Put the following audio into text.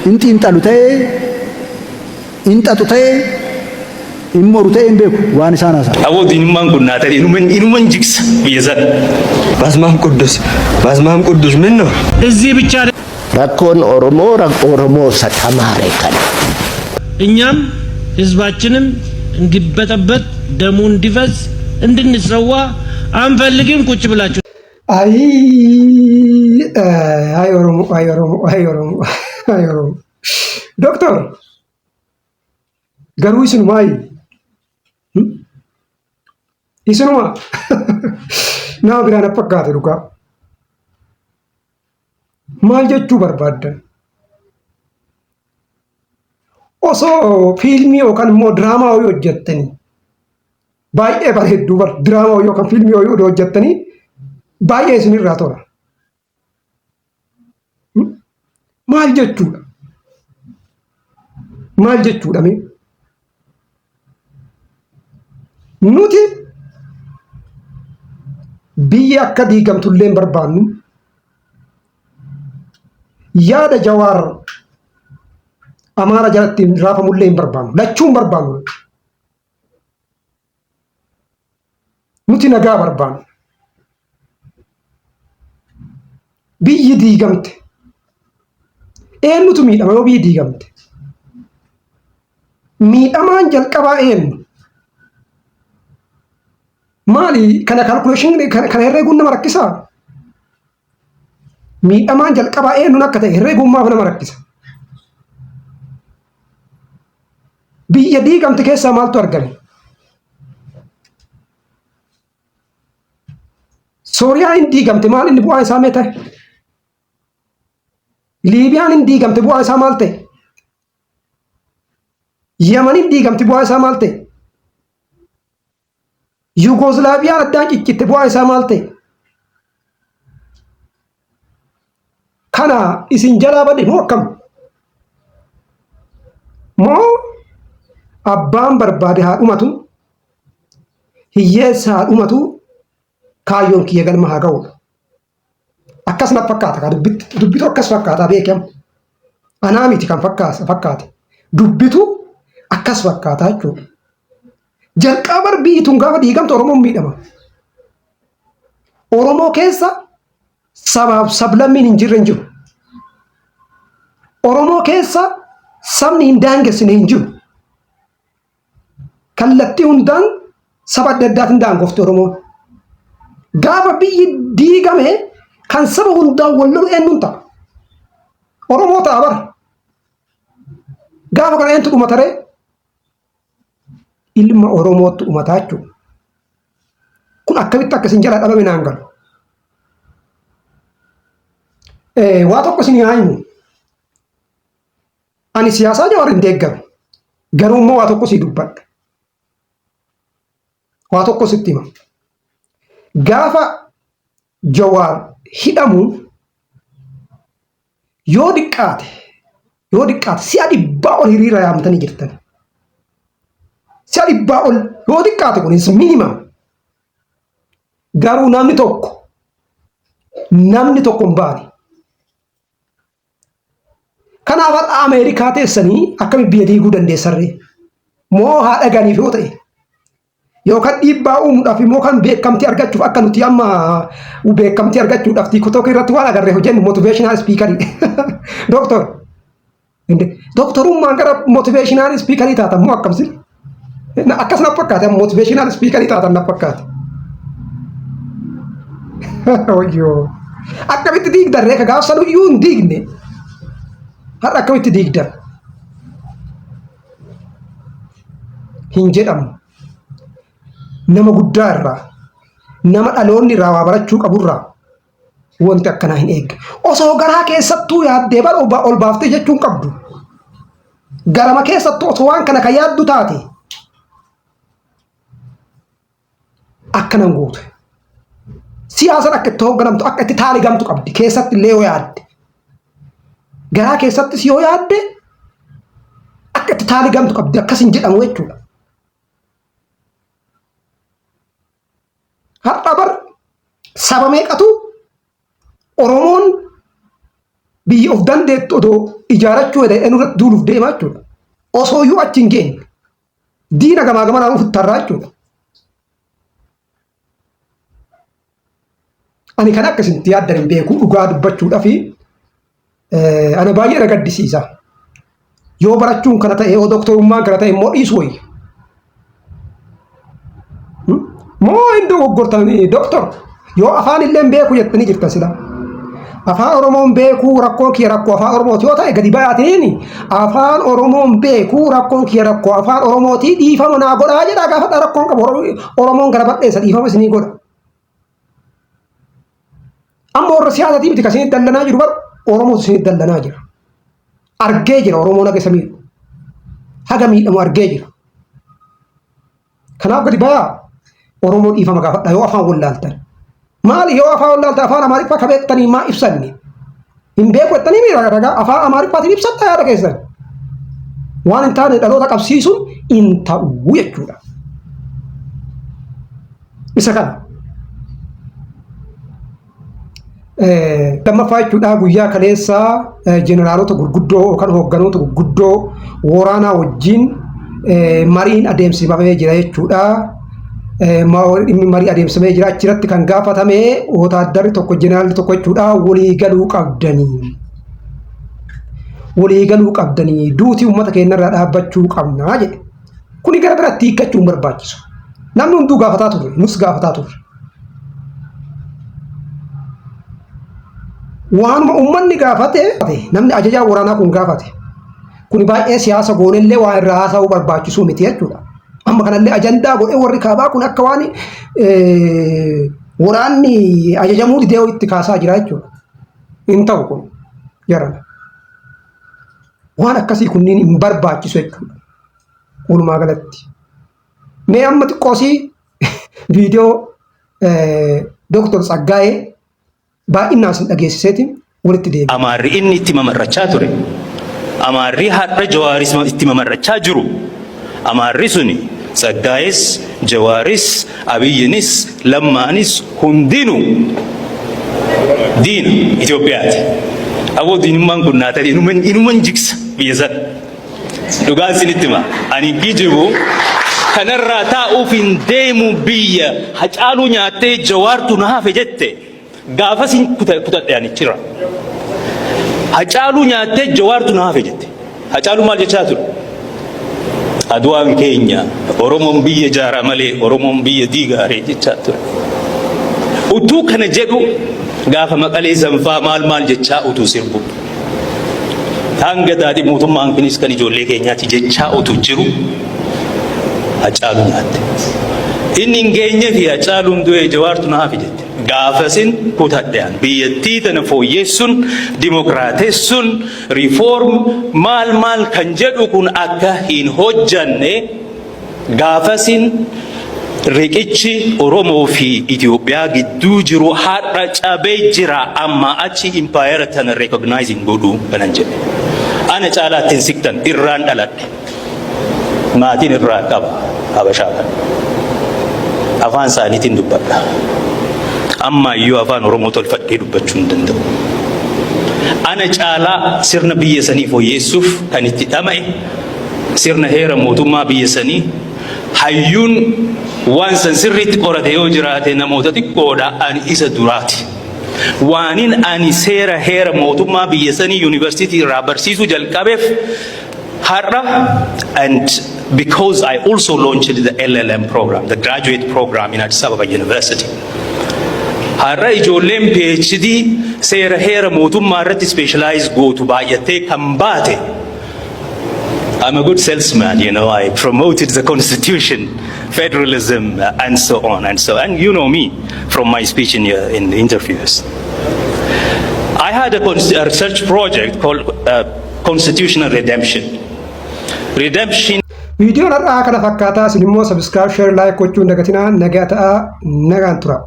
In xiinxalu ta'ee, in xaxu ta'ee, in moru ta'ee hin beeku waan isaan haasa'an. Aboo diinummaan kun naa ta'e inuman jigsa biyya sana. በስመ አብ ቅዱስ በስመ አብ ቅዱስ ምን ነው? እዚህ ብቻ Rakkoon Oromoo rakkoo Oromoo isa tamaare kana. እኛም ህዝባችንም እንዲበጠበጥ ደሙ እንዲፈስ እንድንሰዋ አንፈልግም። ቁጭ ብላችሁ Ayii ay Oromoo, ay Oromoo, ay Oromoo, ay Oromoo. Doktor, garuu isinumaayi isinuma nama biraan fakkaate dhugaa. Maal jechuu barbaaddan? Osoo fiilmii yookaan immoo diraamaa wayii hojjettanii baay'ee bareedduu bar diraamaa wayii yookaan fiilmii wayii odoo hojjettanii baay'ee isinirraa tola. Maal jechuudha? Maal jechuudha mee? Nuti biyya akka diigamtullee hin barbaannu. Yaada Jawaar Amaara jalatti raafamullee hin barbaannu. Lachuu hin barbaannu. Nuti nagaa barbaanna. Biyyi diigamte. Eenyutu miidhama yoo biyyi diigamte? Miidhamaan jalqabaa eenyu? Maali kana calculation kana herreeguun nama rakkisaa? Miidhamaan jalqabaa eenyuun akka ta'e herreeguun maaf nama rakkisa? Biyya diigamte keessaa maaltu argame? Sooriyaan hin diigamte maal inni bu'aan isaa mee ta'e? Liibiyaan hin diigamte bu'aan isaa maal ta'e? Yaman hin diigamte bu'aan isaa maal ta'e? Yugoslaaviyaan addaan ciccitte bu'aan isaa maal ta'e? Kana isin jalaa bade moo akkam? Moo abbaan barbaade haa dhumatu, hiyyeessa haa dhumatu, kaayyoon kiyya galma haa ga'uudha. Akkas na fakkaata kaa dubbitu akkas fakkaata beekam. Anaa miti kan fakkaate. Dubbitu akkas fakkaata jechuudha. Jalqaba bar biyyi tun gaafa diigamtu Oromoon miidhama. Oromoo keessa sabaaf sablammiin hin jirre hin jiru. Oromoo keessa sabni hin daangessine hin jiru. Kallattii hundaan saba adda addaatiin daangofti Oromoon. Gaafa biyyi diigame kan saba hundaan wal lolu eenyuun ta'a? Oromoo ta'a bara. Gaafa kana eenyutu dhumata ree? Ilma Oromootu dhumataa jechuudha. Kun akkamitti akka isin jalaa dhabame naan galu. Waa tokko isin haa himu. Ani siyaasaa Jawaar hin deeggaru. Garuu immoo waa tokko sii dubbadha. Waa tokko sitti hima. Gaafa Jawaar hidhamu yoo diqqaate yoo diqqaate si'a dhibbaa ol hiriira yaamtanii jirtan. Si'a dhibbaa ol yoo diqqaate kunis minimum. Garuu namni tokko hin baane. Kanaaf har'a Ameerikaa teessanii akkami biyya diiguu dandeessarree? Moo haa dhaganiif yoo ta'e? Yookaan dhiibbaa uumuudhaaf immoo kan beekamtii argachuuf akka nuti amma beekamtii argachuudhaaf TikTok irratti waan agarre hojjennu motivational speaker. Doktor. Doktorummaan gara motivational speaker taatan moo akkamsi? Akkas na fakkaate motivational speaker taatan na fakkaate. Wayyoo. Akkamitti diigdan reeka gaaf sanuyyuu hin diigne. Har'a akkamitti diigdan? Hin jedhamu. Nama guddaa irraa, nama dhaloonni irraa waa barachuu qaburraa wanti akkanaa hin eeggamu. Osoo garaa keessattuu yaaddee bara ol baaftee jechuu hin qabdu. Garama keessattuu osoo waan kana kan yaaddu taate akkanan gootu. Siyaasan akka itti hoogganamtu akka itti taaligamtu qabdi keessatti illee yoo yaadde. Garaa keessattis yoo yaadde akka itti taaligamtu qabdi akkas hin jedhamu jechuudha. Har'a bar saba meeqatu Oromoon Biyya of dandeettu odoo ijaarachuu heda'ee nurratti duuluuf deemaa jechuudha. Osoo iyyuu achi hin geenye diina gamaa gamanaan ofitti tarraa jechuudha. Ani kan akka isin yaaddan hin beeku dhugaa dubbachuudhaaf ana baay'ee na gaddisiisa. Yoo barachuun kana ta'e yoo doktorummaan kana ta'e immoo dhiisu wayya. Moo hin dogoggortan doktor yoo afaan illee hin beeku jettanii jirtan sila. Afaan Oromoon beekuu rakkoon kiyya rakkoo afaan Oromooti yoo ta'e gadi bayaatiin afaan Oromoon beekuu rakkoon kiyya rakkoo afaan Oromootii dhiifama naa godhaa jedhaa gaafadhaa rakkoon qabu Oromoon gara bal'eessa dhiifama isinii godha. Amma warra siyaasatii miti kan isinitti dallanaa jiru bar Oromootu isinitti dallanaa jira. Argee jira Oromoon haga isa miidhu. Haga miidhamu argee jira. Kanaaf gadi bayaa Oromoo dhiifama gaafadha yoo afaan wallaaltan. Maali yoo afaan wallaaltan afaan Amaariffaa ka beektanii maa ibsanni? Hin beeku jettanii miira ragaa afaan Amaariffaatiin ibsadha yaada keessan. Waan hin taane dhaloota qabsiisuun hin ta'u jechuudha. Isa kana. Lammaffaa jechuudha guyyaa kaleessaa jeneraalota gurguddoo yookaan hoogganoota gurguddoo waraanaa wajjin mariin adeemsifamee jira jechuudha. Dhimmi marii adeemsifamee jira achirratti kan gaafatame wotaaddarri tokko jeneraalli tokko jechuudha walii galuu qabdanii. Walii galuu qabdanii duuti uummata keenyarraa dhaabbachuu qabnaa jedhe. Kuni gara biratti hiikkachuu hin barbaachisu. Namni hunduu gaafataa turre, nus gaafataa turre. Waanuma uummanni gaafate, namni ajajaa waraanaa kun gaafate. Kuni baay'ee siyaasa goonellee waan irraa haasa'uu barbaachisuu miti jechuudha. Amma kanallee ajandaa godhee warri kaabaa kun akka waan waraanni ajajamuu didee itti kaasaa jira jechuudha. Hin ta'u kun jarana. Waan akkasii kunniin hin barbaachisu jechuudha. Walumaa galatti. Mee amma xiqqoosii viidiyoo Dooktor Tsaggaayee baay'inaan isin dhageessiseeti walitti deebi'a. Amaarri inni itti mamarrachaa ture. Amaarri har'a Jawaaris itti mamarrachaa jiru. Amaarri suni Tsaggaayes, Jawaaris, Abiyyinis, Lammaanis hundinuu diina Itoophiyaati. Aboo diinummaan kun naa ta'e inuman jigsa biyya sana. Dhugaan isinitti hima. Ani kijibu kanarraa taa'uuf hin deemu biyya Hacaaluu nyaattee Jawaartu na hafe jette gaafas hin kutadhe ani jira. Hacaaluu nyaattee Jawaartu na hafe jette. Hacaaluu maal jechaa ture? Aduwaan keenya Oromoon biyya jaaraa malee Oromoon biyya diigaaree jechaa ture. Utuu kana jedhu gaafa maqalee sanfaa maal maal jechaa utuu sirbu. Hanga daadhii mootummaan kunis kan ijoollee keenyaati jechaa utuu jiru Hacaaluu nyaatte. Inni hin geenye fi Hacaaluun du'ee Jawaartu na hafe jette. Gaafasin kutadhe an biyyattii tana fooyyeessuun dimokiraatessuun riifoorm maal maal kan jedhu kun akka hin hojjanne Gaafasin riqichi Oromoo fi Itoophiyaa gidduu jiru har'a cabee jira ammaa achi impaayera tana recognize hin godhu kanan jedhe. Ana caalaatti hin siqtan irraan dhaladhe. Maatiin irraa qaba Habashaa kana. Afaan isaaniitiin dubbadha. Amma iyyuu afaan Oromoo tolfadhee dubbachuu hin danda'u. Ana caalaa sirna biyya sanii fooyyeessuuf kan itti dhama'e Sirna heera mootummaa biyya sanii hayyuun waan san sirriitti qorate yoo jiraate namoota xiqqoodha ani isa duraati. Waanin ani seera heera mootummaa biyya sanii yuunivarsiitii irraa barsiisuu jalqabeef har'a and because I also launched the LLM program, the graduate program in Addis Ababa University. Har'a ijoolleen PhD seera heera mootummaa irratti specialize gootu baay'attee kan baate I'm a good salesman, you know. I promoted the constitution, federalism, and so on and so. And you know me from my speech in, in the interviews. I had a, a research project called Constitutional Redemption. Redemption Viidiyoon har'aa kana fakkaataa isin immoo subscribe, share, like gochuun dagatinaa nagaa ta'aa nagaan tura.